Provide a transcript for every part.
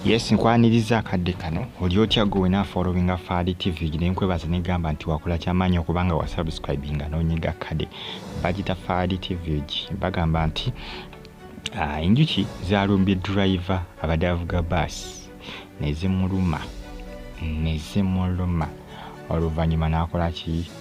Yes, nkwaniriza akadde kano. Oli otya gwe wena followinga Fadi TV? Ne nkwebaza negamba nti wakola kyamaanyi okubanga wa subscribinga n'onyiga kade. Bagita Fadi TV. Bagamba nti enjuki zalumbye driver abadde avuga baasi nezimuluma nezimuluma, oluvannyuma n'akola ki?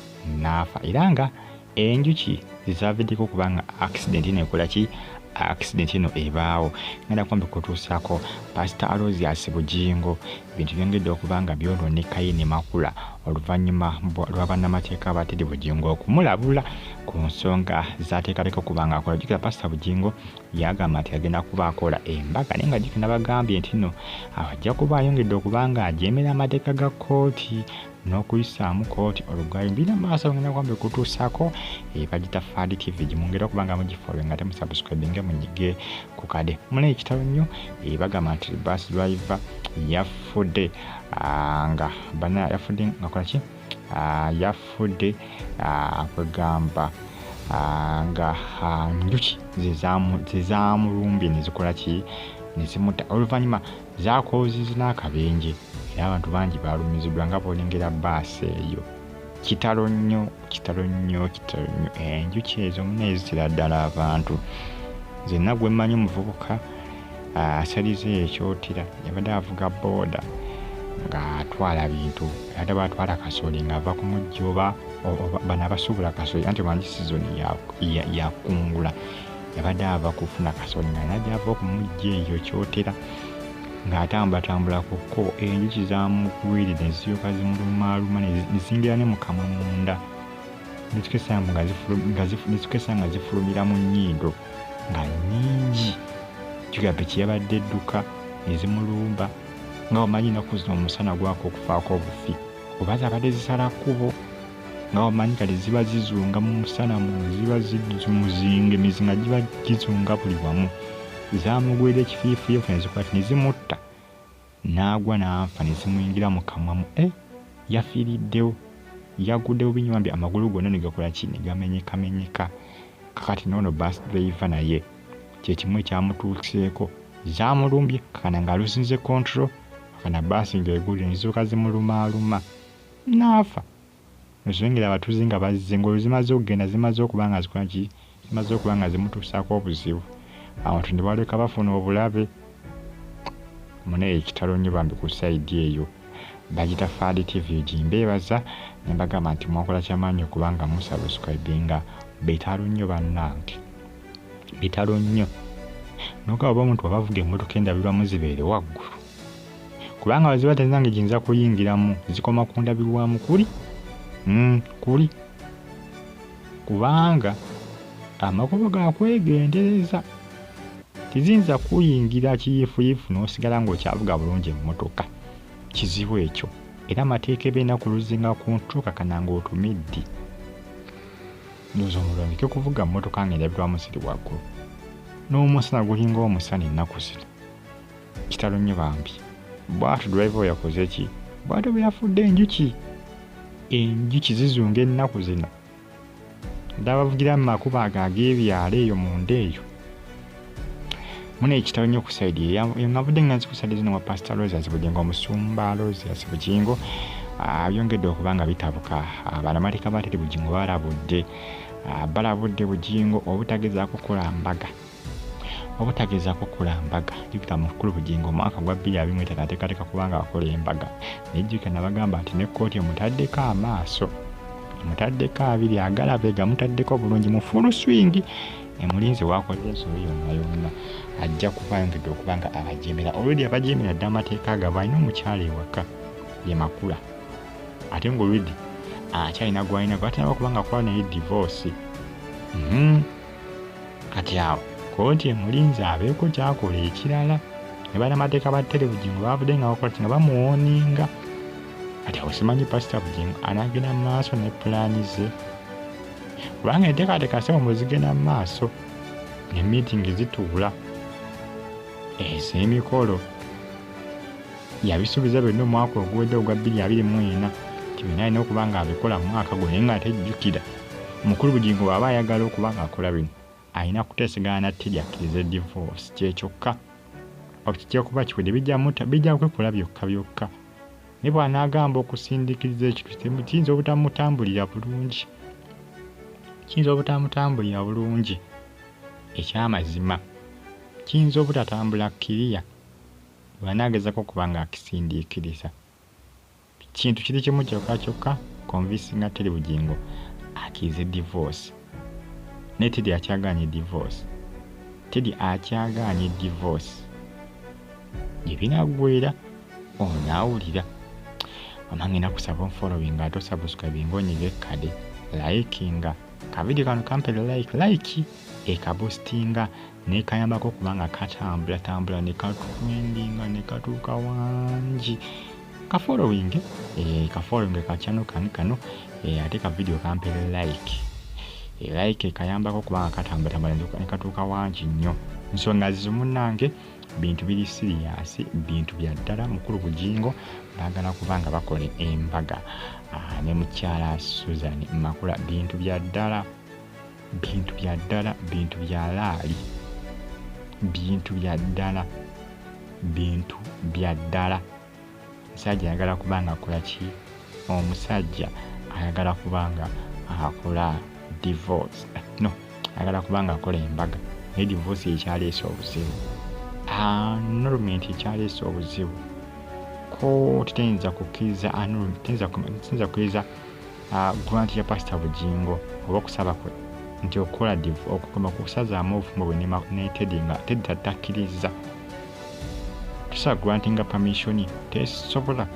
N'afa. Era nga enjuki zizaaviddeko okubanga accident eno ekola ki? Accident eno ebaawo. Ngenda kumbi kutuusaako Pasita Aloysius Bugingo, ebintu byongedde okuba nga byonooneka ye ne Makula oluvannyuma lwa bannamateeka ba Teddy Bugingo okumulabula ku nsonga z'ateekateeka okuba nga akola. Jjukira Pasita Bugingo yagamba nti agenda kuba akola embaga, naye nga jjukira nabagambye nti nno ajja kuba ayongedde okuba nga ajeemera amateeka ga kkooti n'okuyisaamu kkooti olugayo. Mbina maaso ngenda kwambe kutuusaako. Bagita Fadi TV, gimwongere okuba nga mugifollowinga ate musubscribinge munyige ku kade. Muna ekitalo nnyo, bagamba nti bus driver yafudde nga bana yafudde nga kola ki? Yafudde kwegamba nga njuki zezamulumbye nezikola ki? Nezimuta. Oluvannyuma zakoziza n'akabenje era abantu bangi balumiziddwa nga bw'olengera baasi eyo. Kitalo nnyo, kitalo nnyo, kitalo nnyo. Enjuki ezo muna ezitira ddala abantu. Nzenna gwe mmanyi omuvubuka asalize ekyotera, yabadde avuga booda ng'atwala bintu, ate batwala kasooli ng'ava ku mujji oba bano abasuubula kasooli, anti omanyi sizoni yakungula. Yabadde ava kufuna kasooli nga alina gy'ava okumujja eyo kyotera, ng'atambulatambula ku kkubo, enjuki zamugwiridde ne ziryoka zimulumaaluma ne ziyingira ne mu kamwa munda, ne nga zifulumira mu nnyindo nga nnyingi. Jjukira piki yabadde edduka ne zimulumba, nga omanyi ennaku zino omusana gwaka okufaako obufi, oba zabadde zisala kkubo, nga omanyi kati ziba zizunga mu musana muno, ziba zimuzinga emizinga giba gizunga buli wamu. Zamugwira ekifiifuyefu ne zikola ne zimutta n'agwa n'afa, ne zimuyingira mu kamwa mu yafiiriddewo, yagudde bubi nnyo bambi, amagulu gonna ne gakola ki? Ne gamenyekamenyeka. Kakati n'ono bus driver naye kye kimu ekyamutuuseeko, zaamulumbye kakana ng'aluzinze control, kakana baasi ng'egudde ne zisooka zimulumaaluma n'afa. Ozengera abatuuze nga bazze ng'olwo zimaze okugenda, zimaze okuba nga zikola ki? Zimaze okuba nga zimutuusaako obuzibu, abantu ne baleka bafuna obulabe. Munaye ekitalo nnyo bambi ku sayidi eyo. Bagita Fadi TV, gimbeebaza ne mbagamba nti mwakola kyamaanyi okuba nga musubscribinga. Bitalo nnyo bannange, bitalo nnyo. Nogaba oba omuntu aba avuga emmotoka endabirwamu zibeere waggulu, kubanga bwe ziba tezange giyinza kuyingiramu, zikoma ku ndabirwamu kuli kuli, kubanga amakubo gakwegendereza, tiziyinza kuyingira kiyiifuyiifu n'osigala ng'okyavuga bulungi emmotoka. Kizibu ekyo, era amateeka ebeena ku luzinga ku ntuuka kana ng'otumidde. Ndowooza omulondeke kuvuga mmotoka ng'endabirwamu ziri waggulu, n'omusana gulinga omusana ennaku zino. Kitalo nnyo bambi. Bw'atyo driver we yakoze ki? Bw'atyo bwe yafudde enjuki. Enjuki zizunga ennaku zino, ddala bavugira mu makubo ago ag'ebyalo eyo munda eyo. Muna ekitalo nnyo ku sayidi eyo. Ngavudde nga nzi ku sayidi zino wa Pasita Aloysius Bugingo, omusumba Aloysius Bugingo, byongedde okuba nga bitabuka. Bannamateeka ba Teddy Bugingo balabudde, balabudde Bugingo obutagezaako kukola mbaga, obutagezaako kukola mbaga. Jjukira mukulu Bugingo omwaka gwa 2025 ateekateeka kuba nga akola embaga, naye jjukira nabagamba nti ne kkooti emutaddeko amaaso, emutaddeko abiri agalaba egamutaddeko bulungi mu full swing, emulinze wakolera ensobi yonna yonna ajja kuba ayongedde okuba nga abajeemera. Already abajeemera dda amateeka gaabwe. Alina omukyala ewaka ye Makula, ate nga already akyalina gwalina gwatanaba kuba nga akola naye divorce. Kati awo kkooti emulinze abeeko kyakola ekirala, ne bannamateeka ba Teddy Bugingo bavudde nga bakola ki? Nga bamuwooninga. Kati awo simanyi Pasita Bugingo anaagenda mu maaso ne pulaani ze, kubanga enteekateeka sebo mwe zigenda mu maaso ne miitingi zituula ez'emikolo. Yabisuubiza byonna omwaka oguwedde ogwa 2024 nti byonna alina okuba ng'abikola mu mwaka guno, naye ng'ate jjukira mukulu Bugingo bw'aba ayagala okuba ng'akola bino alina kuteesegana na Teddy akkirize divorce, kye kyokka. Okijja kuba kiwedde, bijja kwekola byokka byokka. Naye bw'anaagamba okusindiikiriza ekintu kiyinza obutamutambulira bulungi, kiyinza obutamutambulira bulungi. Ekyamazima kiyinza obutatambula kiriya bw'anaagezako okuba nga akisindiikiriza. Kintu kiri kimu kyokka kyokka, convincinga Teddy Bugingo akkirize divorce. Naye Teddy akyagaanye divorce, Teddy akyagaanye divorce. Gye binaggweera onaawulira. Mama, ngenda kusaba onfollowinga ate osubscribinga, onyiga ekkade, likinga kavidiyo kano, kampere like ekaboostinga nekayambako okuba nga katambula tambula ne katrendinga ne katuuka wangi. Kafollowing, kafollowing ka channel kange kano, ate ka video kampere like ekayambako okuba nga katambula tambula ne katuuka wangi nnyo. Nsonga zizo munnange, bintu biri serious, bintu bya ddala. Mukulu Bugingo baagala kuba nga bakola embaga ne mukyala Susan Makula. Bintu bya ddala, bintu bya ddala, bintu bya laali, bintu bya ddala, bintu bya ddala. Omusajja ayagala kuba nga akola ki? Omusajja ayagala kuba nga akola divorce, no, ayagala kuba nga akola embaga, naye divorce ekyaleese obuzibu, annulment ekyaleese obuzibu. Kooti teyinza kukkiriza annulment, teyinza kukkiriza grant ya Pasita Bugingo oba okusaba kwe nti okukola okukoma kusazaamu obufumbo bwe ne Teddy nga Teddy takkiriza. Tusobola grantinga permission? Tesobola,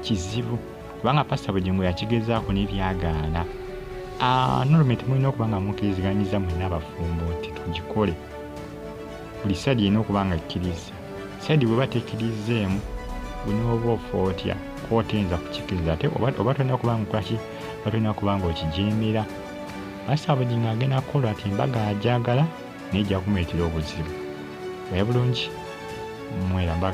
kizibu, kubanga Pasita Bugingo yakigezaako nebyagaana. Annulment mulina okuba nga mukkiriziganyiza mwenna abafumbo nti tugikole. Buli side erina okuba nga ekkiriza. Side bweba tekkirizeemu, bunooba ofa otya, kooti eyinza kukikkiriza? Ate oba tolina kuba nga okolaki, oba tolina kuba nga okijeemera. Pasita Bugingo agenda kukola ati embaga agyagala, naye ejja kumuleetera obuzibu. Oya bulungi mwera mbaga.